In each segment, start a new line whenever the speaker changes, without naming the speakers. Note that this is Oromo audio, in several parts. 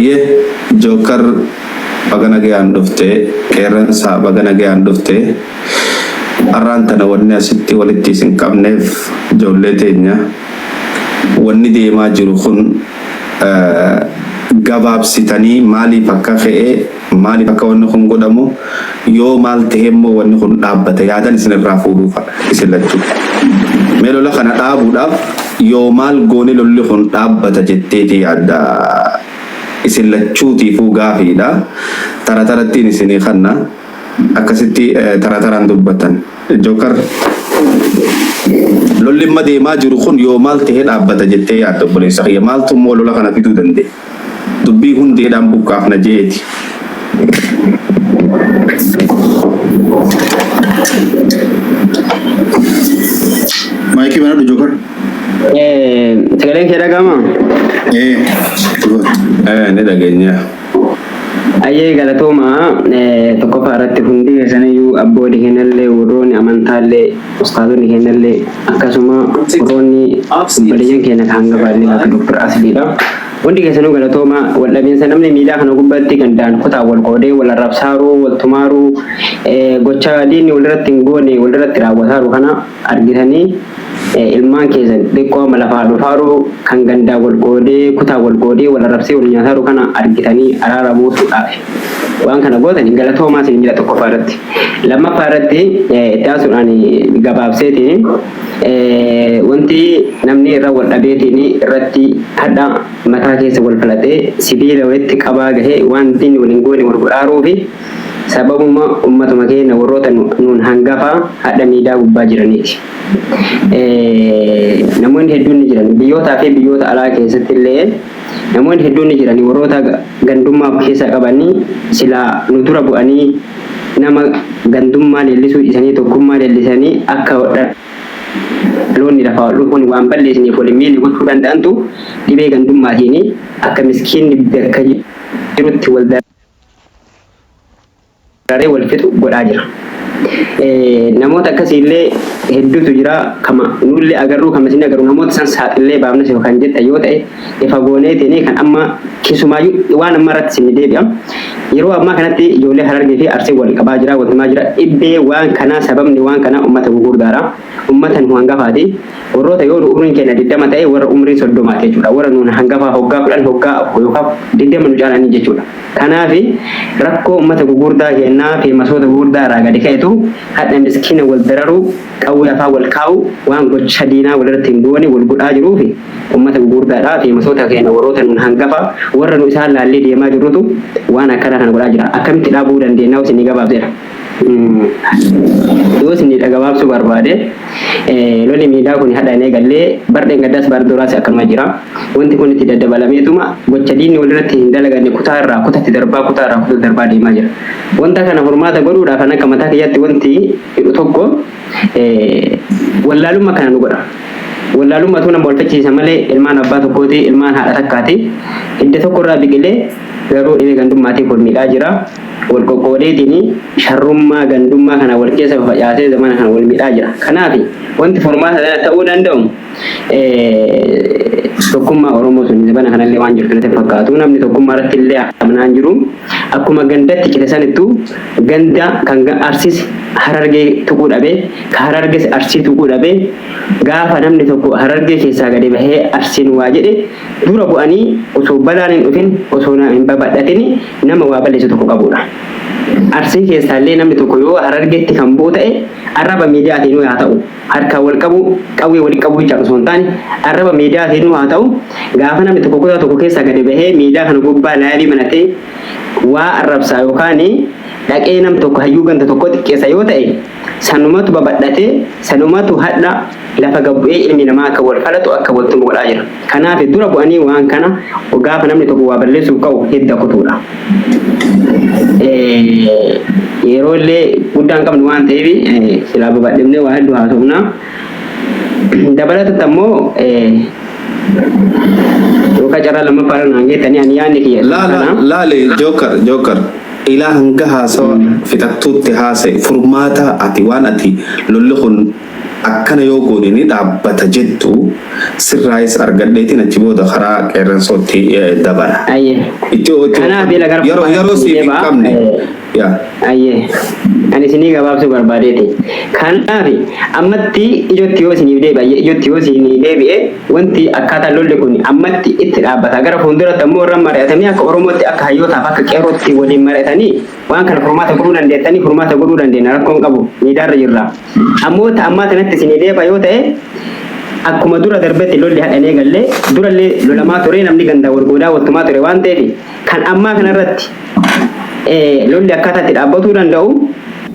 Hayyee Jookar, baga nagayaan dhufte. Qeerransa, baga nagayaan dhufte. Arraan tana wanni asitti walitti isin qabneef, ijoollee teenya, wanni deemaa jiru kun gabaabsitanii maaliif akka ka'e, maaliif akka wanni kun godhamu, yoo maal ta'e immoo wanni kun dhaabbata, yaadan isin irraa fuudhuufa isin lachuu. Mee lola kana dhaabuudhaaf yoo maal goone lolli kun dhaabbata jetteeti yaadda? Isin lachuutiifuu gaafiidha. Tara tarattiin isinii kanna akkasitti tara taraan dubbatan. Jookar, lolli amma deemaa jiru kun yoo maal ta'ee dhaabbata jettee yaadda, obboleessa kiyya? Maaltu immoo lola kana fiduu danda'e? Dubbii hundeedhaan buqqaafna jeeti.
Maayikii banadhu, Jookar.
Sagaleen kee dhaga'amaa?
Ee.
Ni dhageenya.
Ayyee, galatooma. Tokkoffaa irratti hundi keessaniyyuu, abboonni keenyallee, warroonni amantaallee, ustaazonni keenyallee, akkasuma warroonni obboleeyyan keenya kan hangafaallee akka Dr. Asliidha. Hundi keessanuu galatooma. Waldhabiinsa namni miidiyaa kana gubbaatti gandaan kutaa wal qoodee wal arrabsaaruu, wal tumaaruu, gocha diinni walirratti hin goone walirratti raawwataaru kana argitanii, ilmaan keessan xiqqoo amma lafaa dhufaaru kan gandaa wal qoodee, kutaa wal qoodee, wal arrabsee wal nyaataaru kana argitanii araara buusuudhaaf waan kana gootan galatoomaa isin jira tokkoffaa irratti. Lammaffaa irratti, itti aansuudhaan gabaabseetiin, wanti namni irra wal dhabeetiin irratti hadha mataa keessa wal falatee sibiila walitti qabaa gahee waan diinni waliin goone wal godhaaruu fi sababuma ummatuma keenya warroota nuun hangafaa hadha miidaa gubbaa jiraniiti. Namoonni hedduun ni jiran, biyyootaa fi biyyoota alaa keessatti illee namoonni hedduun ni jiran, warroota gandummaa of keessaa qabanii silaa nu dura bu'anii nama gandummaa leellisuu dhiisanii tokkummaa leellisanii akka dhaloonni lafaa ol dhufuun waan balleessiniif waliin miilli gochuu danda'antu dhibee gandummaatiin akka miskiinni bakka jirutti wal dararee wal fixu godhaa jira. Namoota akkasiillee hedduutu jira, kama nullee agarru, kama isin agarru. Namoota san saaxillee baafnas yookaan jetta yoo ta'e, ifa gooneetiin kan amma keessumaayyuu waan amma irratti isin deebi'a. Yeroo ammaa kanatti ijoollee Harargee fi Arsii wal qabaa jira, wal himaa jira. Dhibbee waan kanaa, sababni waan kanaa uummata gurguddaadha. Uummata nu hangafaati. Warroota yoo nu umriin keenya 20 ta'e, warra umrii 30ti jechuudha. Warra nuun hangafaa hoggaa 10, hoggaa yookaan 20 nu caalanii jechuudha. Kanaaf rakkoo uummata gugurdaa kennaa fi masoota gugurdaa irraa gadi ka'etu hadha miskiina wal dararuu, qawwee afaan wal kaa'u, waan gocha diinaa walirratti hin goone wal godhaa jiruu fi uummata gugurdaadhaa fi masoota keenya warroota nuun hangafa, warra nu isaan laallee deemaa jirrutu waan akkanaa kana godhaa jira. Akkamitti dhaabuu dandeenya isin gabaabseera. Yoo isin gabaabsuu barbaade, lolli miidaa kun hadha hin eegallee, bardheen gaddaas bar duraas akkanuma jira. Wanti kun itti daddabalameetuma gocha diinni walirratti hin dalaganne kutaa irraa kutatti darbaa, kutaa irraa kutatti darbaa deemaa jira. Wanta kana furmaata godhuudhaaf kan akka mataa kiyyaatti wanti jedhu tokko, wallaalummaa kana nu godha. Wallaalummaatu nama wal faccisiisa malee ilmaan abbaa tokkooti, ilmaan haadha takkaati. Hidda tokko irraa biqilee garuu dhibee gandummaatiif wal miidhaa jira. Wal qoqqoodeetiin sharrummaa gandummaa kana wal keessa facaasee zamana kana wal miidhaa jira. Kanaaf wanti furmaata ta'uu danda'u tokkummaa Oromoo sun zamana kanallee waan jirtu natti fakkaatu. Namni tokkummaa irratti illee amanaan jiru. Akkuma gandatti cite sanittuu ganda kan Arsis Harargee tuquu dhabee, ka Hararges Arsii tuquu dhabee, gaafa namni tokko Harargee keessaa gadi bahee Arsiin waa jedhe dura bu'anii osoo balaan hin dhufin, osoo hin babal'atin nama waa balleessu tokko qabudha. Arsii keessaallee namni tokko yoo Harargeetti kan bu'u ta'e, arraba miidiyaatiin haa ta'u, harkaan wal qabu, qawwee walitti qabuu jechaan osoo hin taane, arraba miidiyaatiin haa ta'u, gaafa namni tokko kutaa tokko keessaa gadi bahee miidiyaa kana gubbaa live banatee waa arrabsaa yookaan dhaqee nam tokko hayyuu ganda tokko xiqqeessa yoo ta'e, sanumatu babal'atee, sanumatu hadha lafa gabbu'ee ilmi namaa akka wal falatu, akka wal tumu godhaa jira. Kanaaf dura bu'anii waan kana gaafa namni tokko waa balleessuuf ka'u hidda kutuudha. Yeroo illee guddaa hin qabnu waan ta'eef silaa babal'ifnee waa hedduu haasofna. Dabalatatti ammoo yookaan carraa lammaffaa irra naan geettanii, ani yaadni kiyya
kana. Laale Jookar, Jookar, ilaa hanga haasawa fixattuutti haasa'e. Furmaata ati waan ati lolli kun Akkana yoo goone ni dhaabbata jettu sirraayis argadheetiin achi booda karaa qeerransootti dabala.
Ayyee.
Itti itti
Kanaaf ila gara
yeroo yeroo
fuulduraatti
siif hin
deebi'a.
qabne. Yaa.
Ayyee. Ani isinii gabaabsuu barbaadeeti. Kanaaf ammatti ijootti yoo isiniif deebi'e ijootti yoo isinii deebi'e wanti akkaataa lolli kun ammatti itti dhaabbata. Gara fuulduratti ammoo warra mari'atanii akka Oromootti akka hayyootaaf akka qeerrootti waliin mari'atanii waan kana furmaata godhuu dandeettanii furmaata godhuu dandeenya rakkoon qabu miidiyaarra jirra. Ammoo ta ammaa sanatti isinii deebi'a yoo ta'e akkuma dura darbetti lolli hadhanee gallee durallee lolamaa ture namni gandaa wal goodaa waltumaa ture waan ta'eef kan ammaa kanarratti lolli akkaataa itti dhaabbatuu danda'u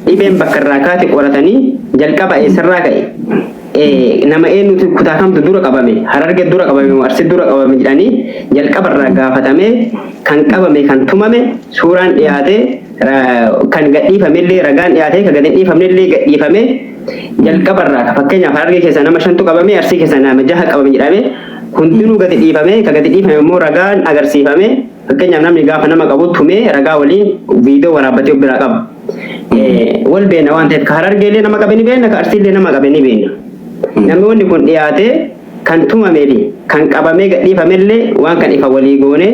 dhibeen bakka irraa kaate qoratanii jalqaba eessarraa ka'e nama eenyutu kutaa kamtu dura qabame Hararge dura qabame moo Arsii dura qabame jedhanii jalqaba irraa gaafatamee kan qabame kan tumame suuraan dhiyaate kan gadhiifame illee ragaan dhiyaate kan gadi hin dhiifamne illee gadhiifame jalqaba irraa fakkeenyaaf Hararge keessa nama shantu qabame Arsii keessa nama jaha qabame jedhame hundinuu gadi dhiifame kan gadi dhiifame immoo ragaan agarsiifame fakkeenyaaf namni gaafa nama qabu tumee ragaa waliin viidiyoo waraabbatee of biraa qaba. Wal beena waan ta'eef ka Harargee illee nama qabe ni beekna ka Arsii illee nama qabe ni beekna. Namoonni kun dhiyaatee kan tumamee fi kan qabamee gadhiifame illee waan kan ifa walii goone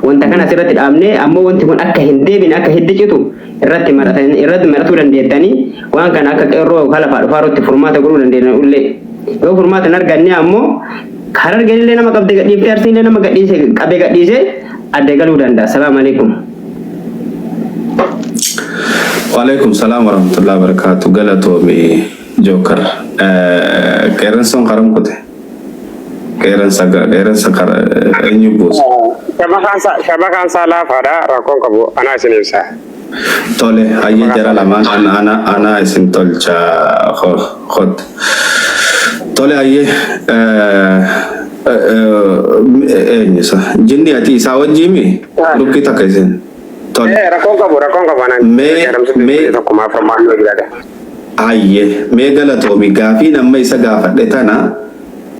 wanta kana asirratti dhaabnee ammoo wanti kun akka hin deebine akka hiddi citu irratti maratan irratti maratuu dandeettanii waan kana akka qeerroo yookaan lafaa dhufaarutti furmaata godhuu dandeenya illee. Yoo furmaata hin arganne ammoo Harargeen illee nama qabde gadhiiftee Arsiin illee nama gadhiise qabe gadhiise adda galuu danda'a. Salaamu alaikum.
Waalaikum salaam warahmatullahi wabarakatuh. Galatoomi Jookar. Qeerransoon karam kute. Qeerransa qeerransa kara eenyu buusa?
Shabakaan isaa laafaadha rakkoon qabu anaa isin ibsa.
Tole hayyee jara lamaan ana ana ana isin tolcha khot. Tole hayyee eenyu isa jinni ati isaa wajjiimi rukkii takka isin tole.
Rakkoon qabu rakkoon qabu anaan
Mee mee
tokkumaa furmaanni yoo jiraate.
Hayyee mee galatoomi gaafiin amma isa gaafadhe tana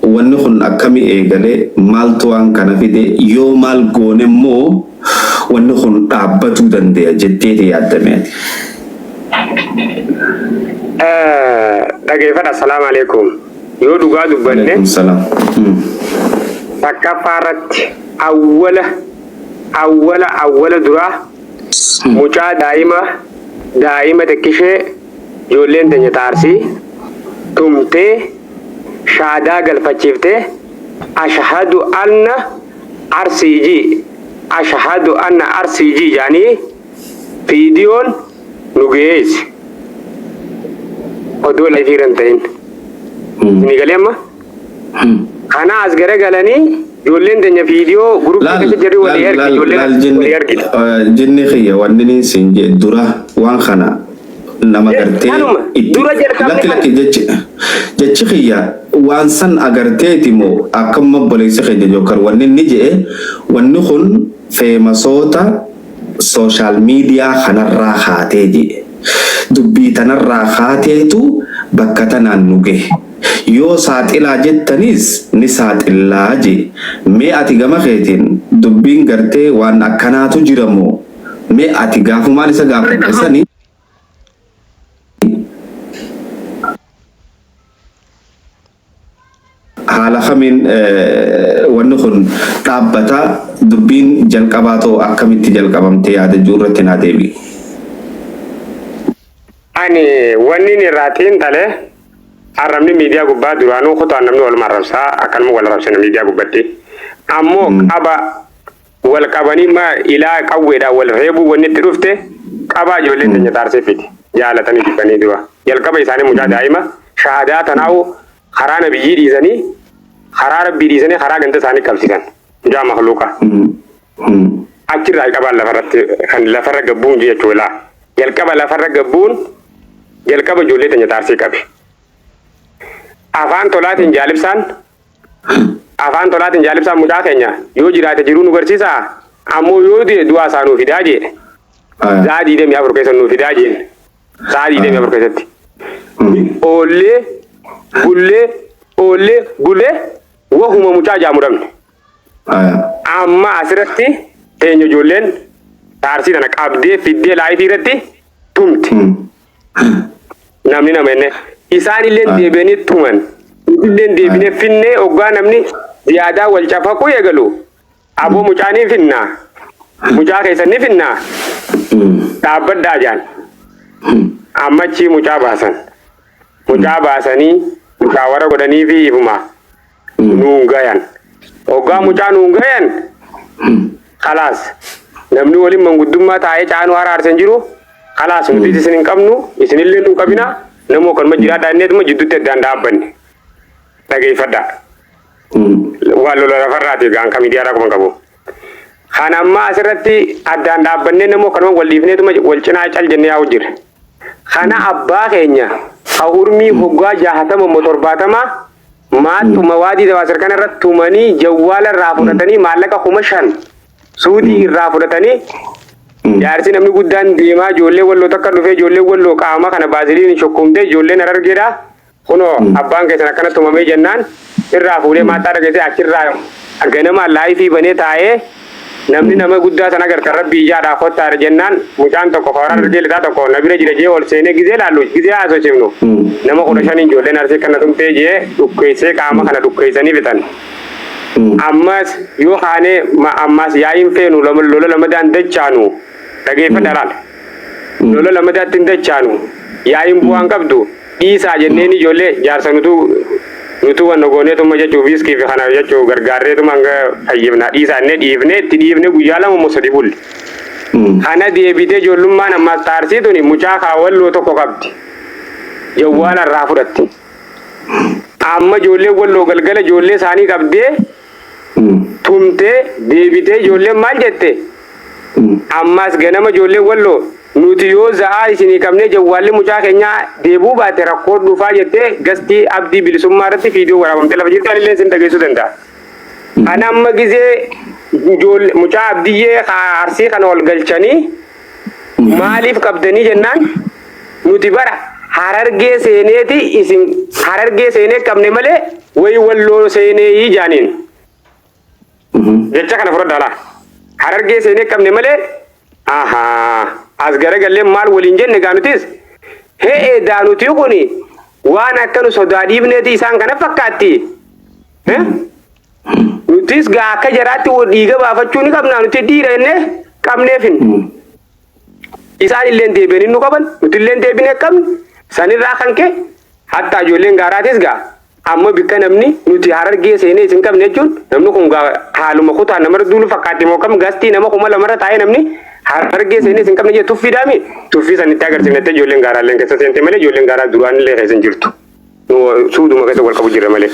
wanni kun akkami eegale maaltu waan kana fide yoo maal goone immoo wanni kun dhaabbatuu dandeya jetteeti yaaddame ati.
Dhageeffadha assalaamu alaikum. Yoo dhugaa dubbanne
Alaikum salaam.
Takkaffaa irratti awwala awwala awwala duraa mucaa daa'ima daa'ima xiqqishee ijoolleen teenya taarsii tumtee shaadaa galfachiiftee ashhadu anna arsii ji ashhadu anna arsii ji jaanii fiidiyoon nu geessi odoo laifii irra hin ta'in. Isinii galee amma? Kana as garagalanii ijoolleen teenya fiidiyoo guruppii
Laal
keessa jirri walii
laal
ergi
laal
ijoolleen
laal jinni
walii ergite.
jinni kiyya wanni niin siin jee dura waan kana nama gartee
Kanuma
itti
dura jalqabni
lakki
kana.
lakki jechi jechi kiyya waan san agarteeti moo akkam obboleessi keenya jookar wanni inni je'e wanni kun feemasoota social media kanarraa kaatee je'e dubbii tanarraa kaateetu bakka tanaan nu gahe yoo saaxilaa jettanis ni saaxillaa je'e mee ati gama keetiin dubbiin gartee waan akkanaatu jira moo mee ati gaafumaan isa gaafadhe sani haala kamiin wanni kun dhaabbata dubbiin jalqabaa ta'u akkamitti jalqabamte yaada jiru irratti naa deebi'i.
Ani wanni inni irraa xiinxale arrabni miidiyaa gubbaa duraanuu kutaan namni waluma arrabsaa akkanuma wal arrabsina miidiyaa gubbatti. Ammoo qaba wal qabanii ma ilaa qawweedhaan wal reebuu wanni itti dhufte qabaa ijoolleen teenya taarsee fidi jaalatanii jibbanii dura jalqaba isaanii mucaa daa'ima shahadaa tanaa'u karaa nabiyyii dhiisanii karaa rabbii dhiisanii karaa ganda isaanii qabsiisan mucaa makluuqa achirraa qabaan lafarratti kan lafarra gabbuun jechuudha jalqaba lafarra gabbuun jalqaba ijoollee teenya taarsee qabe afaan tolaatiin jaalibsaan Afaan tolaatiin Jaal Ibsaan mucaa keenya yoo jiraate jiruu nu garsiisaa ammoo yoo du'e du'aa isaa nuu fidaa jee. Sa'a 24 keessa nuu fidaa jeen. Sa'a 24 keessatti. Oollee bullee oollee bullee wahuma mucaa jaamu dhabne. Amma asirratti teenya ijoolleen taarsii tana qabdee fiddee laayifii irratti tumte. Namni nama inni Isaan illeen deebi'anii tuman. Nuti illeen deebinee finnee oggaa namni ziyaadaa wal cafaquu eegalu. Aboo mucaa ni finnaa. Mucaa keessan ni finnaa. Dhaabbadhaa jaan. Ammachii mucaa baasan. Mucaa baasanii mushaawara godhanii fi ifuma nuun gayan. Oggaa mucaa nuun gayan khalaas namni waliin manguddummaa taa'ee caanuu haraarsan jiru khalaas nuti isin hin qabnu isinillee nu qabina namoo kanuma jiraadhaa inneetuma jidduutti addaan dhaabbanne dhageeffadhaa. Waan lola lafarraati gaan ka miidiyaarraa quban qabu. Kan ammaa asirratti addaan dhaabbannee namoo kanuma wal dhiifneetuma wal cinaa cal jennee yaa'u jira. Kana abbaa keenya ka urmii hoggaa 60 moo 70 maaxuma waadii dabaasir kana irratti tumanii jawwaala irraa fudhatanii maallaqa 5,000 suudii irraa fudhatanii jaarsi namni guddaan deemaa ijoollee walloo takka dhufee ijoollee walloo qaama kana baasiliin shukkumtee ijoolleen harargeedha. Kunoo abbaan keessan akkana tumamee jennaan irraa fuudhee maaxaa dhageessee achirraa ganamaan laayifii banee taa'ee namni nama guddaa sana agartan rabbii ijaadhaa kottaadha jennaan mucaan tokko ka harargee lixaa tokko na bira jira jee ol seenee gizee laallu gizee haasofsiifnu nama 15 ijoolleen arsii kana tumtee jee dhukkeessee qaama kana dhukkeessanii fixan. Ammas yoo kaanee ammas yaa'iin feenu lola lamadaan dachaanu dhageeffadha laal. Lola lamadaatti hin dachaanu yaa'iin bu'aan qabdu dhiisaa jenneen ijoollee jaarsa nutuu nutuu wanna gooneetuma jechuu viiskii fi kana jechuu gargaarreetuma hanga fayyifna dhiisaa jennee dhiifnee itti dhiifne guyyaa 2 moo 3 bulle. Kana deebitee ijoollummaan ammaas taarsii tuni mucaa kaawwalloo tokko qabdi. Jawwaala irraa fudhatte. Amma ijoolleen walloo galgala ijoollee isaanii qabdee tumtee deebitee ijoolleen maal jette? Ammas ganama ijoolleen walloo nuti yoo za'aa isinii qabnee jawwaalli mucaa keenyaa deebuu baate rakkoo dhufaa jettee gastii abdii bilisummaa irratti viidiyoo waraabamtee lafa jirtu anillee isin dhageessuu danda'a. Kana amma gizee mucaa abdiyyee arsii kana ol galchanii maaliif qabdanii jennaan nuti bara harargee seeneeti isin harargee seenee qabne malee wayi walloo seenee jaaniin. Jecha kana fudhadhaa laa. Harargee seenee qabne malee ahaa as garagallee maal waliin jenne gaa nutis he'ee daa nuti kuni waan akka nu sodaa dhiifneeti isaan kana fakkaatti. Nutis gaa akka jaraatti dhiiga baafachuu ni qabnaa nuti dhiira jennee qabneefin. Isaan illeen deebi'anii nu qaban nuti illeen deebinee qabne sanirraa kan ka'e hatta ijoolleen gaaraatis gaa amma bikka namni nuti harargee seenee isin qabne jechuun namni kun gaa haaluma kutaa namarra duulu fakkaatti moo kam gastii nama 2000rra taa'ee namni harargee seenee isin qabne jee tuffiidhaami tuffii sanitti agarsiifnetti ijoolleen gaaraalleen keessa seente malee ijoolleen gaaraa duraan illee keessa hin jirtu. Suuduma keessa wal qabu jirra malee.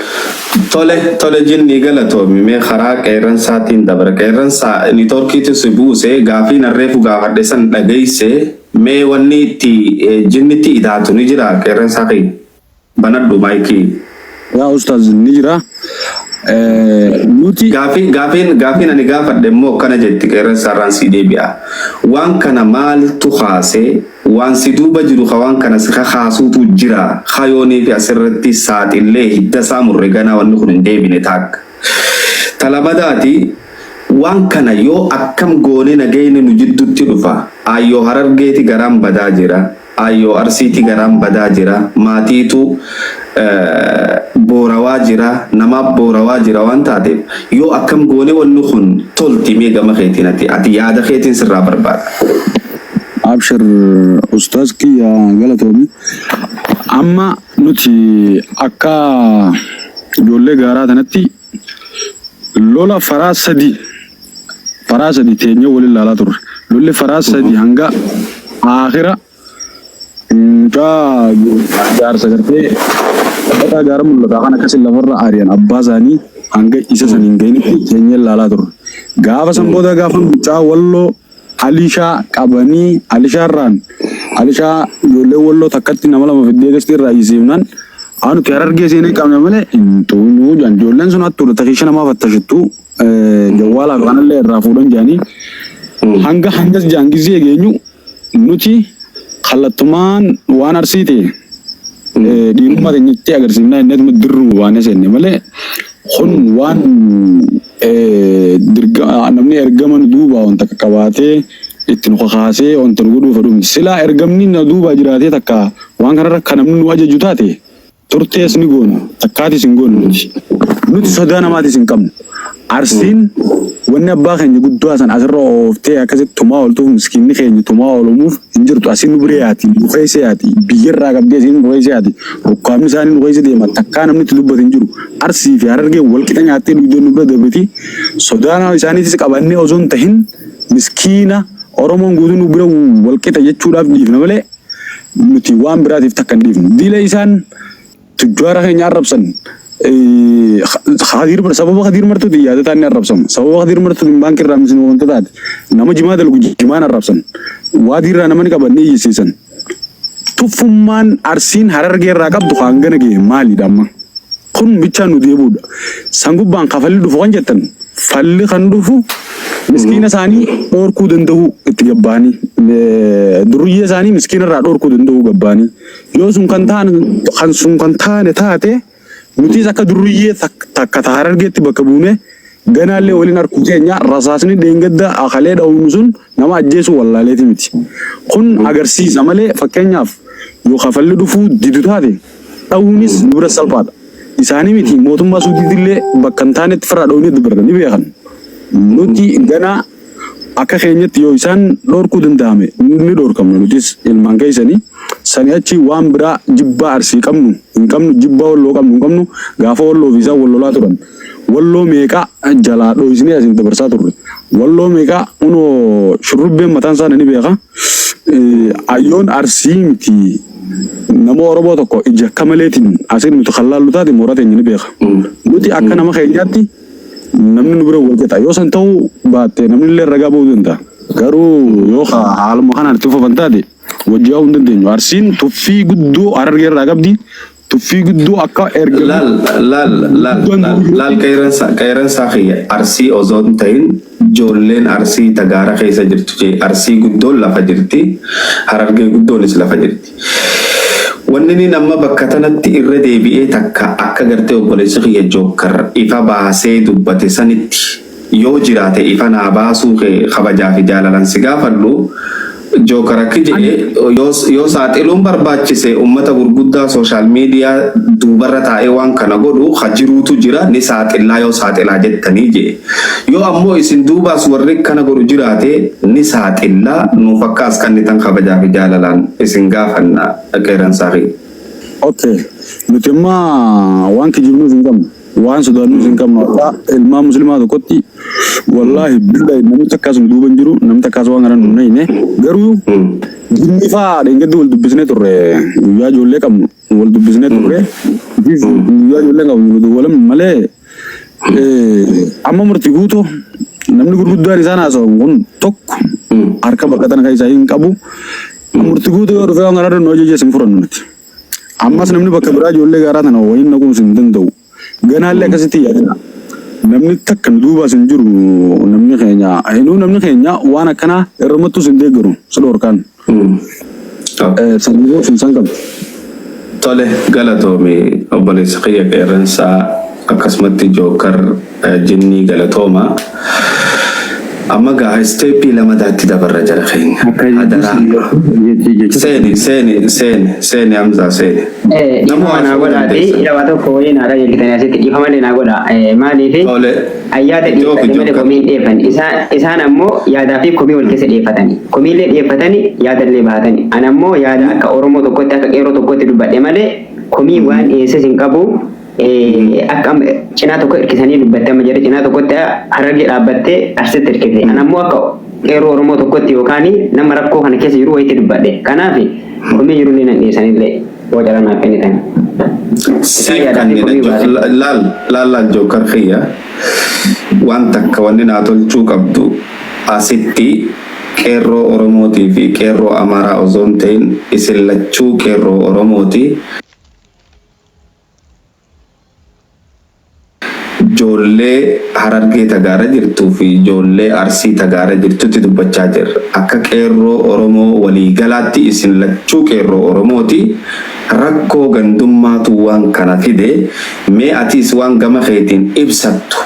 Tole tole jinnii galatoomi mee karaa qeerransaatiin dabra qeerransaa niitoorkiitu si buuse gaafii narreefu gaafadhe san dhageesse mee wanni itti jinnitti idaatu ni jira qeerransaa kiyya banadhu maayikii.
Yaa ustaaz ni jira. Nuti
Gaafiin gaafiin gaafiin ani gaafadhe immoo akkana jetti qeerransaarraan sii deebi'a. Waan kana maaltu kaase waan si duuba jiru ka waan kana si kakaasuutu jira kayoonii fi asirratti saaxillee hidda isaa murre ganaa wanni kun hin deebine taakka. Talamadaati waan kana yoo akkam goonee nagayni nu jiddutti dhufa aayyoo harargeeti garaan badaa jira aayyoo arsiiti garaan badaa jira maatiitu boorawaa jira namaa boorawaa jira waan taateef yoo akkam goonee wanni kun tolti mee gama keetiin ati ati yaada keetiin sirraa barbaada.
Abshir ustaaz kiyya galatoomi. Amma nuti akka ijoollee gaaraa tanatti lola faraa sadi teenyee waliin laalaa turre. Lolli faraa sadi hanga aakhira mucaa jaarsa gartee dhaabbataa gaara mul'ataa kan akkasii lafarra ari'an abbaa isaanii hanga isa san hin ga'initti teenyee laalaa turre. Gaafa san booda gaafa mucaa walloo Alishaa qabanii Alishaarraan Alishaa ijoollee walloo takkatti nama lama fiddee gasti irraa hiisiifnaan nuti harargee seenee qabne malee hin xuunuu jedhan ijoolleen sun hattuudha takiisha namaa fattashittu jawwaalaaf kanallee irraa fuudhan jedhanii hanga hangas jedhan gizee geenyu nuti kallattumaan waan arsii ta'e dhiirummaa teenyatti agarsiifnaa inneetuma dirruma baanee seenne malee kun waan namni ergama nu duubaa wanta qaqqabaatee itti nu kakaasee wanta nu godhuu fedhu miti. Silaa ergamni na duubaa jiraatee takka waan kanarra kan namni nu ajaju taate Turtees ni goona. Takkaatis hin goonu nuti. Nuti sodaa namaatis hin qabnu. Arsiin wanni abbaa keenya guddaa san asirra ooftee akkasitti tumaa ooltuuf miskiinni keenya tumaa oolumuuf hin jirtu. Asiin nu bira yaati, nu keessa yaati, biyyarraa qabdee asiin nu keessa yaati. Rukkaamni isaanii nu keessa deema. Takkaa namni itti dubbatu hin jiru. Arsii fi Harargee wal qixa nyaattee dhugdee nu bira dabriti. Sodaa isaaniitis qabannee osoo hin tahin miskiina Oromoon guutuu nu bira wal qixa jechuudhaaf dhiifna malee nuti waan biraatiif takka hin dhiifnu. Diila isaan tujjaara keenya arrabsan Khadiir sababa Khadiir Martuutiin yaadataan ni arrabsama. Sababa Khadiir Martuutiin baankii irraa misni wanta taate nama jimaa dalgu jimaan arrabsan. Waadii irraa nama ni qaban ni iyyisiisan. Tuffummaan Arsiin Harargee irraa qabdu kan hangana gahe maalidha amma? Kun bichaan nu deebi'uudha. San gubbaan kafalli dhufu kan jettan falli kan dhufu miskiina isaanii dhoorkuu danda'uu itti gabbaanii duruyyee isaanii miskiina irraa dhoorkuu danda'uu gabbaanii yoo sun kan ta'an kan sun kan taane taate nutis akka duruyyee takka ta Harargeetti bakka buune ganaallee waliin arkuu keenya rasaasni dheengadda akalee dha'uun sun nama ajjeesuu wallaaleeti miti. Kun agarsiisa malee fakkeenyaaf yoo kafalli dhufuu didu taate dha'uunis nu bira salphaadha. Isaanii miti mootummaa Suudiitillee bakka hin taanetti firraa dha'uun dubbatan ni beekan. Nuti ganaa akka keenyatti yoo isaan dhorkuu danda'ame ni dhorkamna nutis ilmaan keessanii sani achi waan biraa jibbaa Arsii qabnu hin qabnu, jibbaa Walloo qabnu hin qabnu. Gaafa Walloo fi isaan wal lolaa turan Walloo meeqa jalaa dho'isnee asiin dabarsaa turre. Walloo meeqa unoo shurrubbeen mataan isaa ni beeka. Ayyoon Arsii miti nama Oromoo tokko ija akka maleetiin asiin nuti kan laallu taate mooraa teenya ni beeka. Nuti akka nama keenyaatti namni nu bira wal qixa. Yoo san ta'uu baatte namni illee ragaa ba'uu danda'a. Garuu yoo haaluma kanaan itti fufan taate wajji yaa'uu hin dandeenyu. Arsiin tuffii guddoo Harargee irraa qabdi. Tuffii guddoo akka erga
Laal laal laal laal laal qeerransa qeerransaa kiyya Arsii osoo hin ta'in ijoolleen Arsii tagaara keessa jirtu jee Arsii guddoon lafa jirti, Harargee guddoonis lafa jirti. Wanni inni amma bakka tanatti irra deebi'ee takka akka gartee obboleessi kiyya Jookkar ifa baasee dubbate sanitti yoo jiraate ifa naa baasuu kee kabajaa fi jaalalaan si gaafadhu. Jookar akki jedhe yoo saaxiluun barbaachise ummata gurguddaa social media duubarra taa'ee waan kana godhu ka jiruutu jira, ni saaxillaa yoo saaxilaa jettanii jedhe. Yoo ammoo isin duubaas warri kana godhu jiraate ni saaxillaa nuuf akka as kannitan kabajaa fi jaalalaan isin gaafanna, qeerransaa kiyya.
Okay. Nuti amma waan kijibnuuf hin qabnu. Waan sodaannuuf hin qabnu. Akka ilmaan muslimaa tokkotti wallaahi billahi namni takkaas nu duuba hin jiru. Namni takkaas waan kana nu nayne. Garuu jinni fa'aa dheengaddi wal dubbisnee turre, guyyaa ijoollee qabnu wal dubbisnee turre. Guyyaa ijoollee qabnu nu dawwalan malee amma murti guutuu namni gurguddaan isaan haasawan kun tokko harka bakka tana keessaa hin qabu. Murti guutuu yoo dhufee waan kana irra nu ajajes hin fudhannu nuti. Ammas namni bakka biraa ijoollee gaaraa tana wayiin naquus hin danda'u. Ganaallee akkasitti yaadina. Namni takka nu duubaas hin jiru namni keenya. Inuu namni keenya waan akkanaa irrumattus hin deeggaru si dhorkaan. Sanyii sun san qabdi.
Tole, galatoomi obboleessa kiyya qeerransaa, akkasumatti Jookar jinnii galatooma. Amma gaa step lamataatti dabarra jara keenya.
Akka
Hadaraa.
jecha
Seeni, seeni, seeni, seeni, Hamzaa, seeni.
Dhiifama
Nama
naa
haasa'uu
godhaati
dandeessa.
dhawaa tokko wayii naa qajeelchitanii asitti dhiifama illee naa godha. Maaliif
Tole.
ayyaada
Itti oofi
dhiyeeffate malee
Jookar.
komii hin dhiyeeffanne. Isaan ammoo yaadaa fi komii wal keessa dhiyeeffatani. Komiillee dhiyeeffatani, yaadallee bahatani. Ani ammoo yaada akka Oromoo tokkotti, akka qeerroo tokkotti dubbadhe malee komii waan dhiyeesses hin qabu. Akka amma cinaa tokko hirkisanii dubbatte, amma jedhe cinaa tokkotti Harargee dhaabbattee Arsitti hirkifte. Ani ammoo akka qeerroo Oromoo tokkotti yookaan nama rakkoo kana keessa jiru wayitti dubbadhe. Kanaaf komii jirullee nan dhiyeessanillee yoo carraa naaf kennitan. Isaan
Siif
yaadaa fi
kannina
komii baatan.
Laal laal laal Jookar kiyya, waan takka wanni naa tolchuu qabdu asitti qeerroo Oromootii fi qeerroo Amaaraa osoo hin ta'in isin lachuu qeerroo Oromooti. Ijoollee Harargee tagaara jirtuu fi ijoollee Arsii tagaara jirtutti dubbachaa jirra. Akka qeerroo Oromoo waliigalaatti isin lachuu qeerroo Oromooti. Rakkoo gandummaatu waan kana fide. Mee atiis waan gama keetiin ibsattu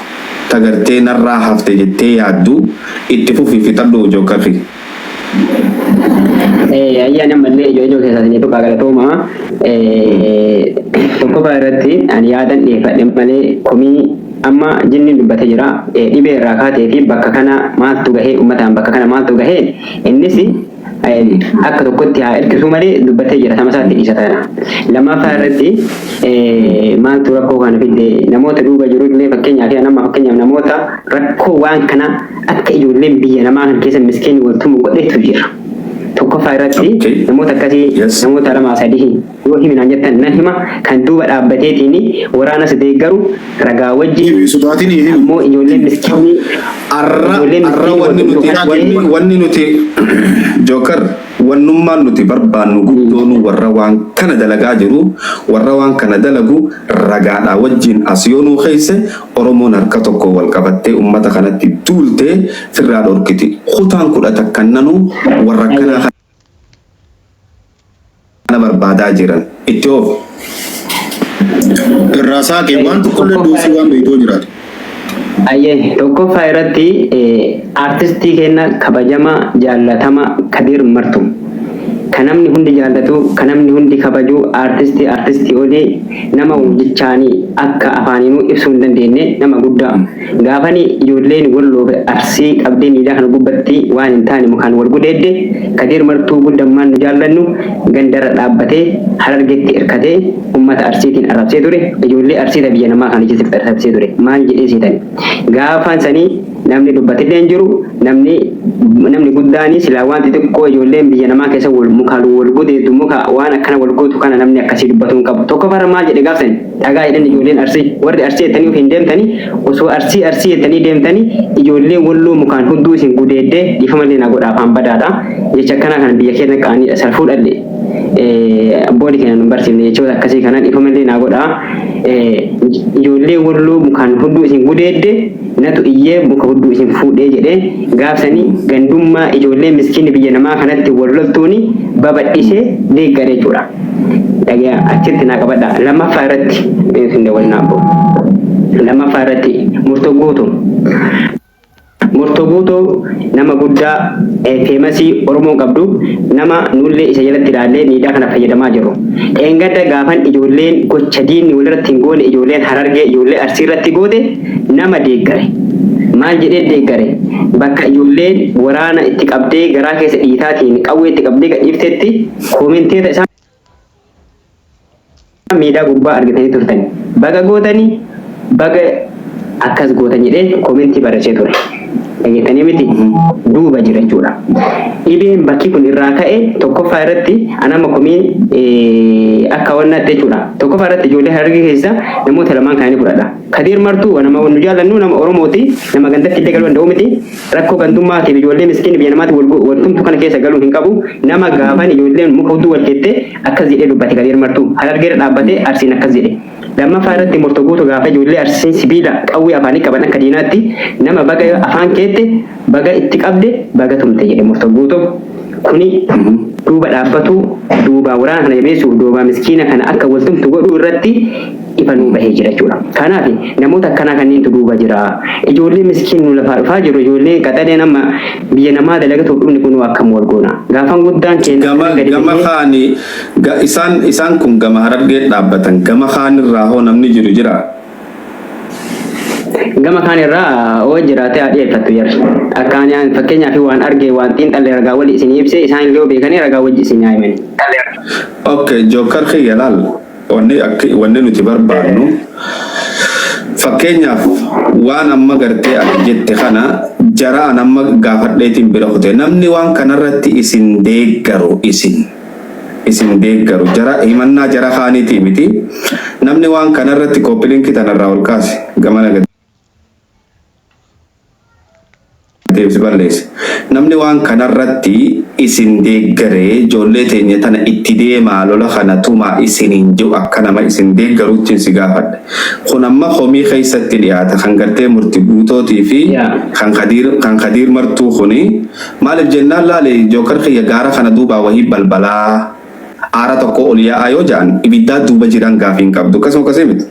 tagartee narraa hafte jettee yaaddu itti fufi fixadhu, Jookar kiyya.
Ayyaan ammallee ijoo ijoo keessaa isin tuqaa, galatooma. Tokkoffaa irratti ani yaadan dhiyeeffadhe malee komii amma jinniin dubbatee jira. Dhibee irraa kaatee fi bakka kana maaltu gahee, uummataan bakka kana maaltu gahee, innis akka tokkotti haa hirkisuu malee dubbatee jira, sama isaatti dhiisa tana. Lammaffaa irratti maaltu rakkoo kana fidde, namoota duuba jiru illee, fakkeenyaaf nama, fakkeenyaaf namoota rakkoo waan kana akka ijoolleen biyya namaa kan keessa miskiin waltumu godhetu jira. Tokkoffaa irratti namoota akkasii namoota lamaa sadii yoo himinaan jettan nan hima, kan duuba dhaabbateetiin waraanas deeggaru ragaa wajjin.
Sodaatiin himi.
Ammoo ijoolleen miskiinii
Arra
ijoolleen
arra
miskiinii
wanni
waltumtu
nuti
kana
wanni wanni nuti, Jookar, wannummaan nuti barbaannu guddoonu warra waan kana dalagaa jiru, warra waan kana dalagu ragaadhaa wajjin as yoo nuu keesse, Oromoon harka tokko wal qabattee ummata kanatti duultee firraa dhorkiti. Kutaan 11 nanuu warra akkanaa kana barbaadaa jiran itti oofu.
Irraa saaqee waan tokkollee doosii waan beeytoo jiraatu.
Ayyee, tokkoffaa irratti aartistii keenya kabajamaa jaallatama Kadir Martu, kan namni hundi jaallatu, kan namni hundi kabaju, aartistii aartistii olii, nama jechaanii akka afaaninuu ibsuu hin dandeenye, nama guddaa. Gaafani ijoolleen Walloo fi Arsii qabdee miidiyaa kana gubbatti waan hin taane mukaan wal gudeedde, Kadir Martuu guddammaan nu jaallannu gandarra dhaabbatee Harargetti hirkatee ummata Arsiitiin arrabsee ture, ijoollee Arsiita biyya namaa kana keessatti arrabsee ture. Maal jedhee seetani? Gaafaan sanii namni dubbatillee hin jiru, namni guddaani silaa waan xixiqqoo ijoolleen biyya namaa keessa wal mukaan wal gudeeddu, muka waan akkana wal gootu kana namni akkasii dubbatuu hin qabu. Tokkoffaarra maal jedhe gaafsani? Dhagaa jedhan ijoolleen Arsii. Warri Arsii jettanii ofiin deemtanii, osoo Arsii Arsii jettanii deemtanii, ijoollee Walloo mukaan hudduu isin gudeeddee, dhiifamallee naa godha, afaan badaadha. Jecha akkanaa kana biyya keenya qaaniidha, salfuu dhalle. Abboonni keenya nu barsiifne jechoota akkasii kana, dhiifamallee naa godha. Ijoollee Walloo mukaan hudduu isin gudeedde natu iyyee muka hudduu isin fuudhee jedhee gaafsanii gandummaa ijoollee miskiinni biyya namaa kanatti wal loltuuni babal'isee deeggare jechuudha. Dhagaya, achitti naa qabadha. Lammaffaa irratti isin waliin abbo. Lammaffaa irratti Murtoo Guutuu. Murtoo Guutuu nama guddaa, famousii Oromoon qabdu, nama nullee isa jalatti ilaallee miidiyaa kana fayyadamaa jiru. Dheengadda gaafan ijoolleen gocha diinni walirratti hin goone ijoolleen Harargee ijoollee Arsii irratti goote nama deeggare. Maal jedhee deeggare? Bakka ijoolleen waraana itti qabdee garaa keessa dhiitaatiin qawwee itti qabdee gadhiiftetti commenteeta isaa miidiyaa gubbaa argitanii turtan. Baga gootanii, baga akkas gootan jedhee commentii barreessee ture. Dhageettanii miti, duuba jira jechuudha. Dhibeen bakki kun irraa ka'e, tokkoffaa irratti anama komiin akka wannaatti jechuudha. Tokkoffaa irratti ijoollee Harargee keessa namoota lamaan kan inni fudhadha. Kadir Martuu nama nu jaallannu, nama Oromooti, nama gandatti illee galuu danda'u miti. Rakkoo gandummaatiif ijoollee miskiin biyya namaatti wal tumtu kana keessa galuu hin qabu. Nama gaafan ijoolleen muka hudduu wal keettee akkas jedhee dubbate Kadir Martuu. Harargeerra dhaabbatee Arsiin akkas jedhe. Lammaffaa irratti Murtoo Guutuu gaafa ijoollee Arsiin sibiila qawwee afaanii qaban akka diinaatti nama baga afaan keette, baga itti qabde, baga tumte jedhe Murtoo Guutuu. Kuni duuba dhaabbatu, duuba waraana kana jabeessuuf, duuba miskiina kana akka wal tumtu godhuu irratti ifa nuu bahee jira jechuudha. Kanaaf namoota akkanaa kanneentu duuba jira. Ijoollee miskiin nu lafaa dhufaa jiru, ijoollee qaxaleen amma biyya namaa dalagatuuf dhufni kun akkam wal goona? Gaafan guddaan keenya
Gama
gadi
gama
bahee
kaani isaan kun gama Harargee dhaabbatan, gama kaanirraa hoo namni jiru jira?
Gama kaan irraa oo jiraate haa dhiyeeffattu jarri. Akka ani fakkeenyaaf waan arge, waan xiinxalle ragaa wali isin ibse, isaan illee beekanii ragaa wajji isin haa himani.
Okay, Jookar kiyya, laal, wanni akki wanni nuti barbaannu, fakkeenyaaf waan amma gartee ati jette kana jara an amma gaafadheetiin bira kute, namni waan kanarratti isin deeggaru, isin deeggaru, jara himannaa jara kaaniitii miti, namni waan kanarratti copy linkii tanarraa ol kaase gama deebisi balleesse. Namni waan kanarratti isin deeggaree ijoollee teenya tana itti deemaa, lola kana tumaa isiniin jiru, akka nama isin deeggaruutti si gaafadhe. Kun amma komii keessatti dhiyaata kan gartee Murti Guutootii fi kan Kadiir Martuu kuni maaliif jennaan, laale Jookar kiyya, gaara kana duubaa wahii balbalaa aara tokko ol yaa'aa yoo ja'an ibiddaa duuba jiran gaafii hin qabdu, akkasuma akkasii miti.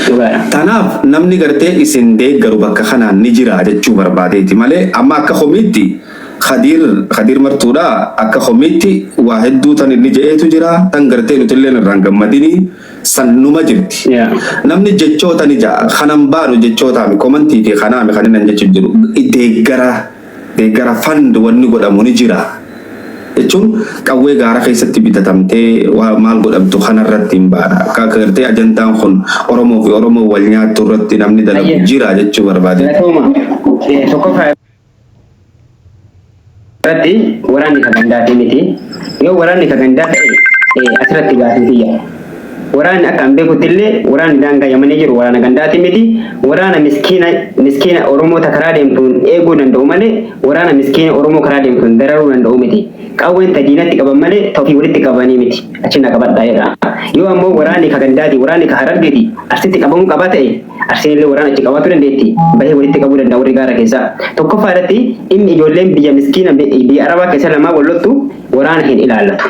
Dhugaadha.
Tanaaf namni gartee isin deeggaru bakka kanaan ni jira jechuu barbaadeeti malee amma akka komiitti Khadiir Khadiir Martuudha akka komiitti waa hedduu tan inni je'eetu jira, tan gartee nutilleen irraan gammadini san numa jirti. Namni jechoota ni ja'a, kanan baanu jechootaami komantii fi kanaami kan inni jechu jiru deeggara deeggara fund wanni godhamu ni jira. Jechuun qawwee gaara keessatti bitatamtee waa maal godhamtu kanarratti hin baana. Akka gartee ajandaan kun Oromoo fi Oromoo wal nyaattu irratti namni dalagu jira jechuu barbaade.
Galatooma. Tokkoffaa irratti waraanni ka gandaatii miti. Yoo waraanni ka gandaa ta'e, asirratti gaafii kiyya. Waraanni akka an beekutti illee waraanni daangaa Yamanii jiru waraana gandaatii miti. Waraana miskiina miskiina Oromoota karaa deemtuun eeguu danda'u malee waraana miskiina Oromoo karaa deemtuun dararuu danda'u miti. Qawween ta diinatti qaban malee ta ofii walitti qabanii miti. Achi na qabadhaa jedha. Yoo ammoo waraanni ka gandaati, waraanni ka Harargeeti Arsitti qabamuu qaba ta'e, Arsiin illee waraana achi qabaachuu dandeetti. Bahee walitti qabuu danda'a warri gaara keessaa. Tokkoffaa irratti dhimmi ijoolleen biyya miskiina biyya Arabaa keessa lamaa wal loltu waraana hin ilaallatu.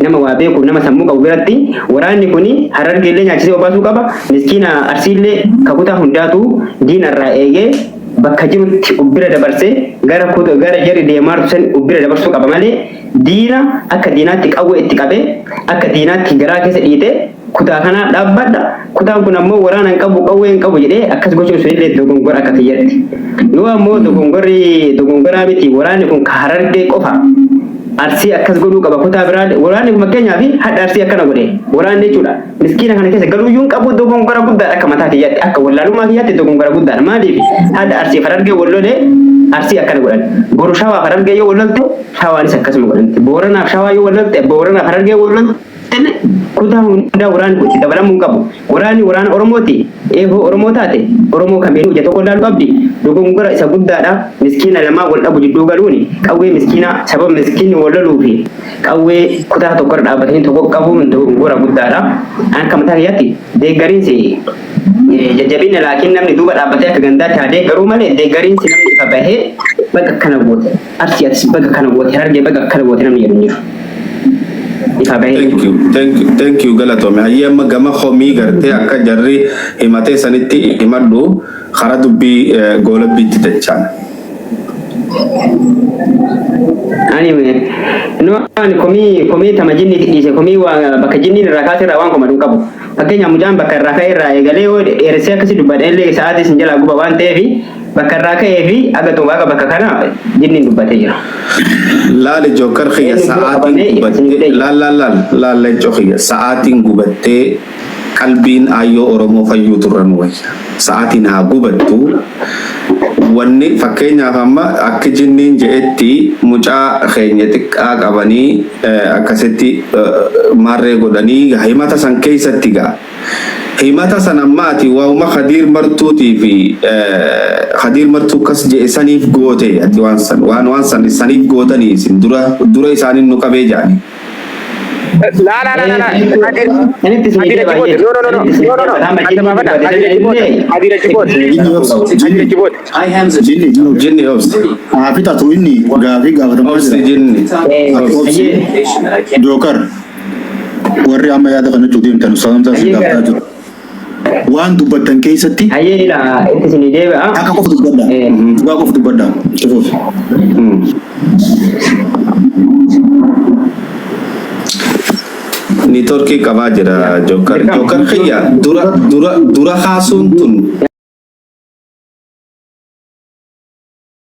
Nama waa beeku, nama sammuu qabu biratti waraanni kuni Harargee illee nyaachisee obaasuu qaba. Miskiina Arsii illee kakutaa hundaatu diina irraa eegee bakka jirutti ubbira dabarsee gara gara jarri deemaartu san ubbira dabarsuu qaba malee diina akka diinaatti qawwee itti qabee akka diinaatti garaa keessa dhiitee kutaa kanaa dhaabbadha, kutaan kun ammoo waraana hin qabu, qawwee hin qabu jedhee akkas gochuun sunillee dogongora akka kiyyatti. Yoo ammoo dogongorri dogongoraa miti, waraanni kun ka Harargee qofa, Arsii akkas godhuu qaba, kutaa biraa waraanni kun fakkeenyaaf hadha Arsii akkana godhe waraanni jechuudha. Miskiina kana keessa galuuyyuu hin qabu, dogongora guddaadha akka mataa kiyyaatti, akka wallaalummaa kiyyaatti dogongora guddaadha. Maaliif hadha Arsii Harargee wal lolee Arsii akkana godhan? Boru Shawaa Harargee yoo wal lolte Shawaanis akkasuma godhanti. Booranaaf Shawaa yoo wal lolte, Booranaaf Harargee wal lolte, kutaa hundaa waraanni kun itti dabalamuu hin qabu. Waraanni waraana Oromooti. Eehoo Oromoo taate Oromoo kamiinuu ija tokko ilaaluu qabdi. Dogongora isa guddaadha. Miskiina lamaa wal dhabu jidduu galuuni qawwee miskiina sababa miskiinni wal loluu fi qawwee kutaa tokkorra dhaabbatanii tokko qabuun dogongora guddaadha. Akka mataa kiyyaatti deeggariinsi jajjabina, laakiin namni duuba dhaabbatee akka gandaatti haa deeggaruu malee deeggariinsi namni ifa bahee baga akkana goote Arsii, atis baga akkana goote, Harargee baga akkana goote namni jedhu hin jiru. Ifa bahee.
Thank you, thank you, thank you, galatoomi. Hayyee, amma gama komii gartee akka jarri himatee sanitti himadhu, karaa dubbii goolabbiitti dachaan.
Ani no, ani komii tama jinniitti dhiise, komii waa bakka jinniin irraa kaase irraa waan komadu hin qabu. Fakkeenyaaf mucaan bakka irraa ka'e irraa eegalee yoo dheeressee akkasi dubbadhe illee sa'aatii isin jalaa guba waan ta'eef, bakka irraa ka'ee fi aga xumuraa bakka kana jinniin dubbatee jira.
Laali jookar kiyya,
Eenyu dura
sa'aatiin
qabamee ifa isin
gubattee
godhee jira.
Laal, laal, laal, laal, leencoo kiyya, sa'aatiin gubattee qalbiin aayyoo Oromoo fayyuu turran wayya. Sa'aatiin haa gubattu. Wanni fakkeenyaaf amma akka jinniin je'etti mucaa keenya xiqqaa qabanii akkasitti maarree godhanii himata san keessatti gaa. Himata san amma ati waa'uma Khadiir Martuutii fi Khadiir Martuu kas je'e saniif goote, ati waan san waan san saniif gootanii isin dura dura isaaniin nu qabee jaani.
La la la la la. Kadir.
Sanitti isin
Kadir achi booda. No, no, no, no. No, no, no. Adda baafadha. Kadir achi booda. Kadir achi booda.
Jinni obsi.
Kadir achi booda.
Jinni.
Jinni, obsi.
Haa fixatu, inni gaafii gaafatamaa
Obsi
jira.
jinni.
Ati obsi. Jookar, warri amma yaada kana jechuu deemtan Ustaaz Hamzaa si gaafataa jiru. Waan dubbattan keessatti
Hayyee, ila itti isin deebi'a.
akka qofa dubbadha. Dhugaa qofa dubbadha. Cufuuf.
Networkii qabaa jira jookar. Jookar kiyya, dura dura dura kaasuun tun.